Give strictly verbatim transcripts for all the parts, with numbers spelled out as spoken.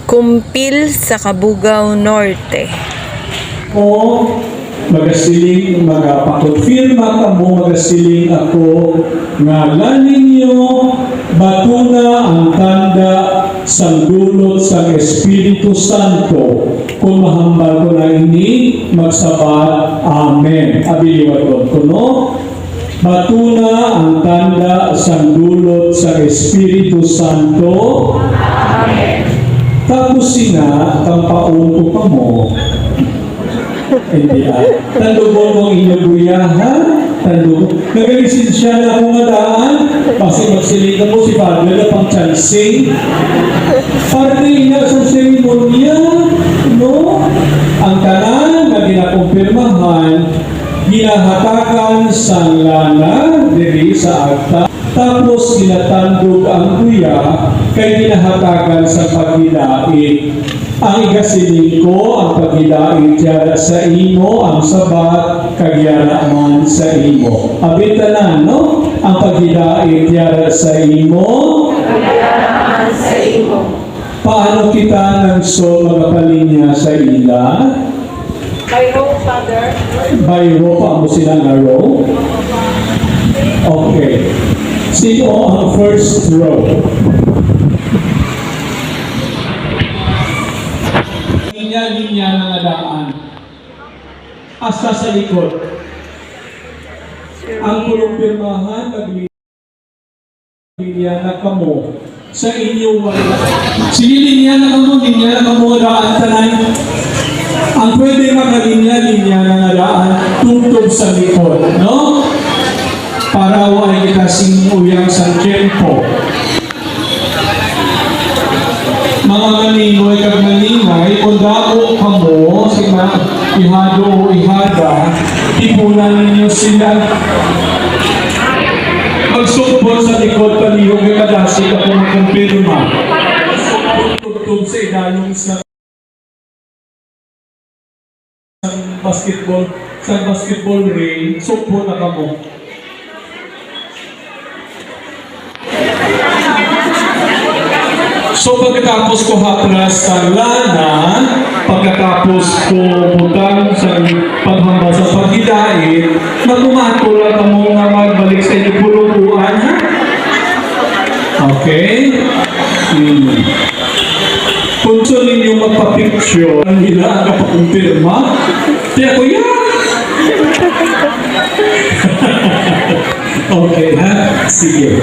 Kumpil sa Cabugao Norte. Mo, magasiling, magapakonfirma kamo, magasiling ako nga, "Lan ninyo, batuna ang tanda sang dulot sang Espiritu Santo." Kung mahambal ko na ini, magsabat, "Amen." Abi liwat ko, no? Batuna ang tanda sang dulot sang Espiritu Santo. Amen. Tapos sina, kampaon ko kamo. Hindi, ah. Tandugon mo ang inyong buya, ha? Tandugon. Nagalisensya na ako nga daan. Basi magsiling na mo si Father na pang chancing. Parte na sa seremonya, no? Ang tanan nga ginakumpirmahan, ginahatagan sang lana diri sa agta, tapos ginatandog ang buya kay ginahatagan sang paghidait. Ang igasiling ko, ang paghidait yara sa imo, ang sabat kag yara man sa imo. Abi tanan, no? Ang paghidait yara sa imo. Ang yara man sa imo. Paano kita nang so magapalinya sa ila? By roll, Father. By row pa mo sila nga row? Okay. Sino ang first row? Linya-linya na nga daan. Hasta sa likod. Ang kulumpirmahan, mag- Linya na kamo sa inyo wala. Sige, linya na kamo, linya na kamo nga daan tanan. Ang pwede makalinya, linya na nga daan, tubtob sa likod, no? Para wala kita sing uyang sa tiempo. Mga maninoy kag maningay, kung damo kamo, si ma-, ihado o ihada, tipunan ninyo sila. Magsugpon sa likod, palihog nga kadasig ako magkumpirma. Tubtob sa idalom sa basketball, sa basketball ring, sugpon na kamo. So, pagkatapos ko haplas sa lana, pagkatapos ko butang sa paghambal sa paghidait, magumato lang kamo nga magbalik sa inyong pulungkuan, ha? Okay? Hmm. Kung gusto ninyo magpa-picture, ang ila ang kapakumpirma. Kaya ko, "Yeah!" Okay, ha? Sige.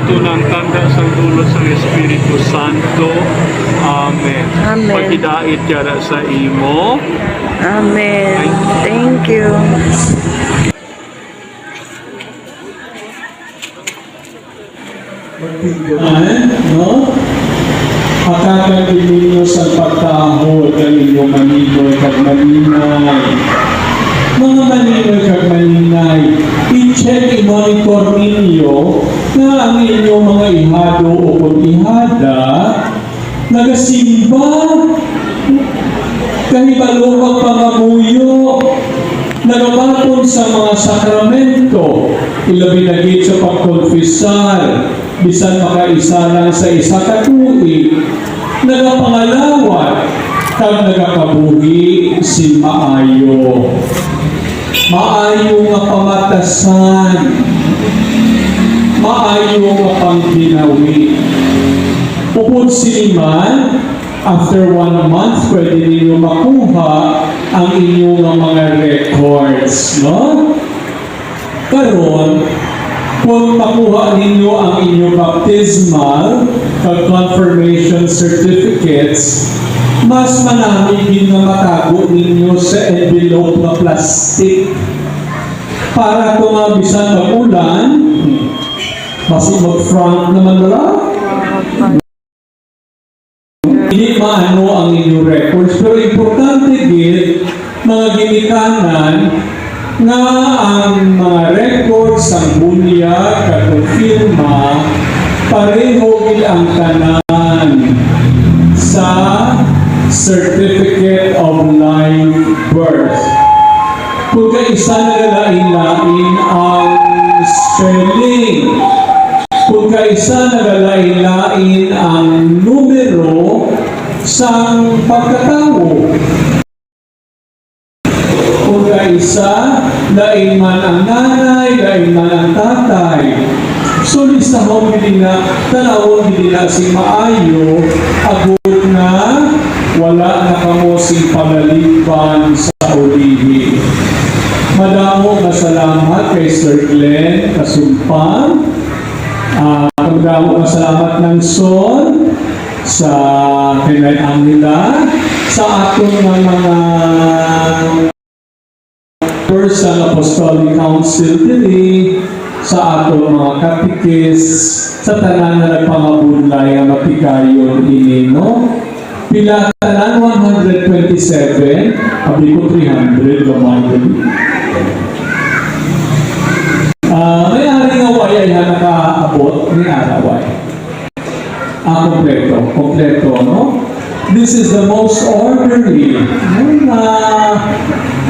Ito ang tanda sang dulot sang Espiritu Santo. Amen. Amen. Paghidait yara sa imo. Amen. Thank you. Magpinduan, no? Hatagan gid ninyo sang pagkaahod ang inyong maninay kag maninay. Mga maninay kag maninay, i-check, i-monitor ninyo nga ang inyong mga ihado o kon ihada nagasimba, kahibalo magpangamuyo, nagabaton sa mga sakramento, ilabi na gid sa pagkonfesar, bisan makaisa lang sa isa ka tuig, nagapangalawat, kag nagakabuhi sing maayo. Maayo nga pamatasan, maayo nga pangginawi. Upod sini man, after one month, pwede ninyo makuha ang inyo nga mga records, no? Karon, kung makuha ninyo ang inyo baptismal kag confirmation certificates, mas manami gid nga matago ninyo sa envelope nga plastic. Para to nga bisan mag-ulan, basi mag-front naman bala. Hindi maano ang inyong records, pero importante gid, mga ginikanan, nga ang mga records sang bunyag kag konfirma pareho gid ang tanan sa Certificate of Live Birth. Kung kaisa nagalain-lain ang spelling, kung kaisa nagalain-lain ang numero sang pagkatawo, kung kaisa, lain man ang nanay, lain man ang tatay. So, lisahon gid na, tanawon gid na sing maayo, agod nga wala na kamo sing palaligban sa ulihi. Madamo nga salamat kay Sir Glenn Kasumpang. Ah, madamo nga salamat, Nangson, sa kay Nay Angela, sa aton nga mga members sang Apostolic Council diri, sa aton mga katikis, sa tanan nga nagpangabudlay nga matigayon ini, no? Pila tanan? One hundred twenty-seven? Abi ko three hundred, gamay gid. Ah, may ari nga way ay nakaabot, may ara way. Ah, kompleto. Kompleto, no? This is the most orderly, no, na,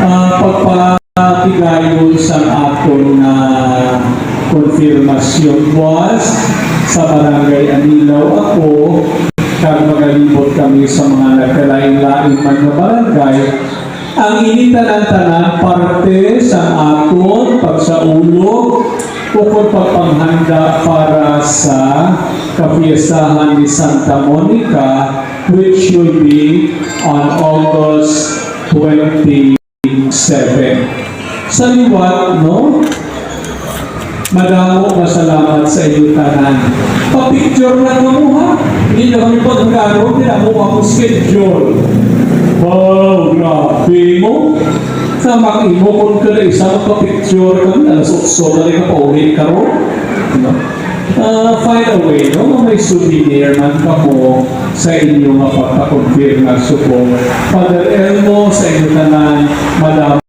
ah, pagpatigayon sa aton nga konfirmasyon. Buwas sa Barangay Anilao ako, kag magalibot kami sa mga nagkalain-lain man nga barangay. Ang ini tanan-tanan parte sa aton pagsaulog ukon pagpanghanda para sa kapiestahan ni Santa Monica, which will be on August twenty-seven. Sa liwat, no? Madamo nga salamat sa inyo tanan. Pa-picture lang kamo, ha? Hindi na kami pagkaro, hindi na mo ako schedule. Wow, grabe mo. Sa mag-imo, kung kada isa magpa-picture kami, alas otso na rin ka pauwi karon. No? Ah, find a way, no? May souvenir man kamo sa inyo nga pagpa-confirm nga subong. Father Elmo, sa inyo tanan, madamo